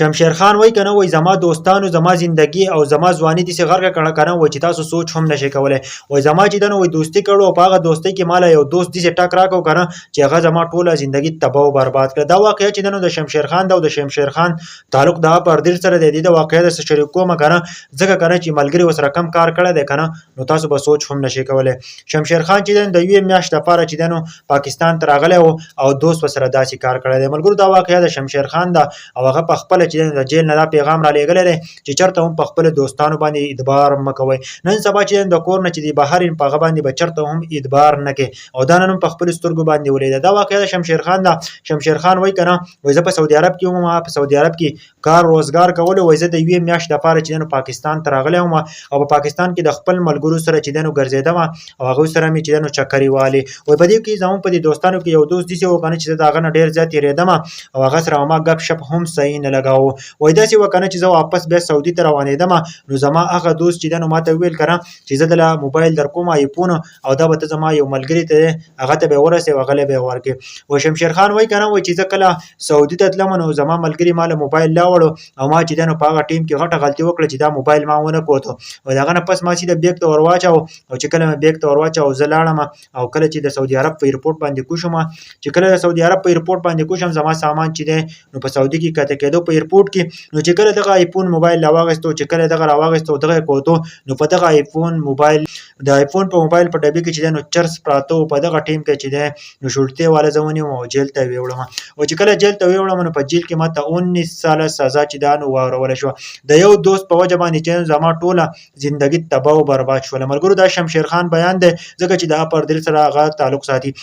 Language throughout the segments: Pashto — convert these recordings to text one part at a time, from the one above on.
شمشیر خان وای کنه، وای زما دوستانو زما زندگی او زما ځواني داسې غرقه کړه کنه، وای چې تاسو سوچ هم نشئ کولی. وای زما چې دنه وای دوستي کړو او په هغه دوستۍ کې ماله یو دوست داسې ټک راکړو کنه چې هغه زما ټوله زندگی تباه او برباد کړه. دا واقعه چې دنه د شمشیر خان ده او د شمشیر خان تعلق د پردیر سره دی. د واقعه د شریک کومه کنه، ځکه کنه چې ملګري ورسره کم کار کړی دی کنه، نو تاسو به سوچ هم نشئ کولی. شمشیر خان چې د یوې میاشت لپاره چې دنو پاکستان ته راغلی او دوست ورسره داسې کار کړی دی. ملګرو، دا واقعه د شمشیر خان ده او هغه په خپله چې د جیل نه دا پیغام را لېږلی دی چې چېرته هم په خپلو دوستانو باندې اعتبار مه کوئ. نن سبا چې د کور نه چې دی بهر یم، په هغه باندې به چېرته هم اعتبار نه کوې او دا نن هم په خپلو سترګو باندې ولیده. دا واقعه د شمشیر خان ده. شمشیر خان وایي که نه، وایي زه په سعودي عرب کې وم، ما په سعودي عرب کې کار روزګار کولو. وایي زه د یوې میاشتې دپاره چې دی نو پاکستان ته راغلی وم او په پاکستان کې د خپل ملګرو سره چې دی نو ګرځېدم او هغوی سره مې چې دی نو چکرې والې. وایي په دې کې زموږ په دې دوستانو کې یو دوست داسې و که نه چې زه د هغه نه ډېر زیات تېرېدم او هغه سره ما ګپ شپ هم صحیح نه لګاوه. وایي داسې وه که نه چې زه واپس بیا سعودي ته روانېدم، نو زما هغه دوست چې دی نو ما ته وویل که نه چې زه دله موبایل در کوم آیفون او دا به ته زما یو ملګري ته هغه ته به ورسې او هغه له به یې ورکړې. وایي شمشیر خان وایي که نه، وایي چې زه کله سعودي ته تلم نو زما ملګري ما له موبایل لاوړو او ما چې دی نو په هغه ټیم کې غټه غلطي وکړه چې دا موبایل ما ونه کوتو او د هغه نه پس ما سیده بیګ ته ور واچاوه او چې کله مې بیګ ته ور واچاوه، زه لاړم او کله چې د سعودي عرب په ایرپورټ باندې کوشم، چې کله د سعودي عرب په ایرپورټ باندې کوشم، زما سامان چې دی نو په سعودي کې کته کېدو په ایرپورټ کې. نو چې کله دغه آیفون موبایل راواغېستو، چې کله دغه راواغېستو، دغه یې کوتو، نو په دغه آیفون موبایل، د آیفون په موبایل په ډبي کې چې دی نو چرس پراته وو. په دغه ټیم کې چې دی نو شلتې والا زه ونیوم او جیل ته یې ویوړم او چې کله جیل ته ویوړم نو په جیل کې ماته 19 ساله سزا چې دا نو واورول شوه. د یو دوست په وجه باندې چې زما ټوله زندگی تباه او برباد شوله. ملګرو، دا شمشیر خان بیان دی، ځکه چې د اپر دل سره هغه تعلق ساتي.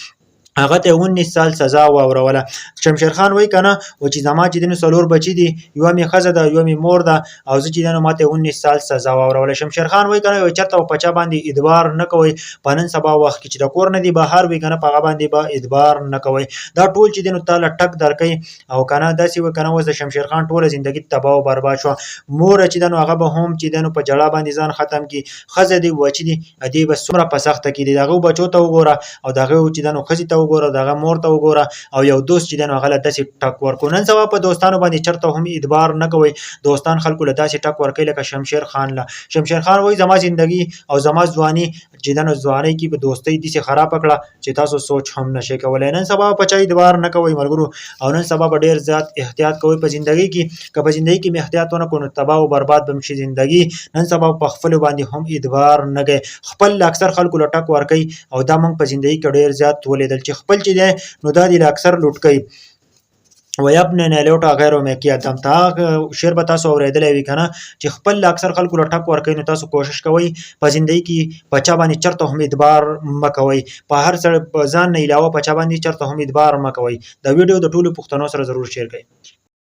هغه ته 19 سال سزا واوروله. شمشیر خان وایي که نه و چې زما چې دینو څلور بچي دي، یوه مې ښځه ده، یوه مې مور ده او زه چې دینو ماته 19 سال سزا واوروله. شمشیر خان وایي که نه، یو چېرته په چا باندې اعتبار نه کوئ. په نن سبا وخت کې چې د کور نه دی بهر وي که نه، په هغه باندې به اعتبار نه کوئ. دا ټول چې دینو تاله ټک درکوي او که نه داسې وي که نه. اوس د شمشیر خان ټوله زندګي تباه او برباد شوه. مور چې ده نو هغه به هم چې ده نو په ژړا باندې ځان ختم کړي. ښځه دی، بچي دي، دی به څومره په سخته کې دي. د هغه بچو ته وګوره او د هغه چې ده نو ښځې ته وګوره، د هغه مور ته وګوره او یو دوست چې ده نو هغه له داسې ټک ورکړو. نن سبا په دوستانو باندې چېرته هم اعتبار نه کوئ. دوستان خلکو له داسې ټک ورکوي لکه شمشیر خان له. شمشیر خان وایي زما زندګي او زما ځواني چې ده نو ځوانۍ کې په دوستۍ داسې خرابه کړه چې تاسو سوچ هم نشئ کولی. نن سبا په چا اعتبار نه کوئ ملګرو او نن سبا به ډېر زیات احتیاط کوئ په زندګۍ کې. که په زندګۍ کې مې احتیاط ونه کړو نو تباه او برباد به شي زندګي. نن سبا په خپلو باندې هم اعتبار نه کوي، خپل له اکثر خلکو له ټک ورکوي او دا موږ په زندګۍ کې ډېر زیات ولیدل چې خپل چې دی نو دا دی له اکثر لوټ کوي. ویبن نه لوټا غیرو مې کیا دم تا شعر به تاسو اورېدلی وي که نه چې خپل له اکثر خلکو له ټک ورکوي. نو تاسو کوشش کوئ په زندګۍ کې په چا باندې چېرته هم اعتبار مه کوئ. په هر څه په ځان نه علاوه په چا باندې چېرته هم اعتبار مه کوئ. دا ویډیو د ټولو پښتنو سره ضرور شیر کړئ.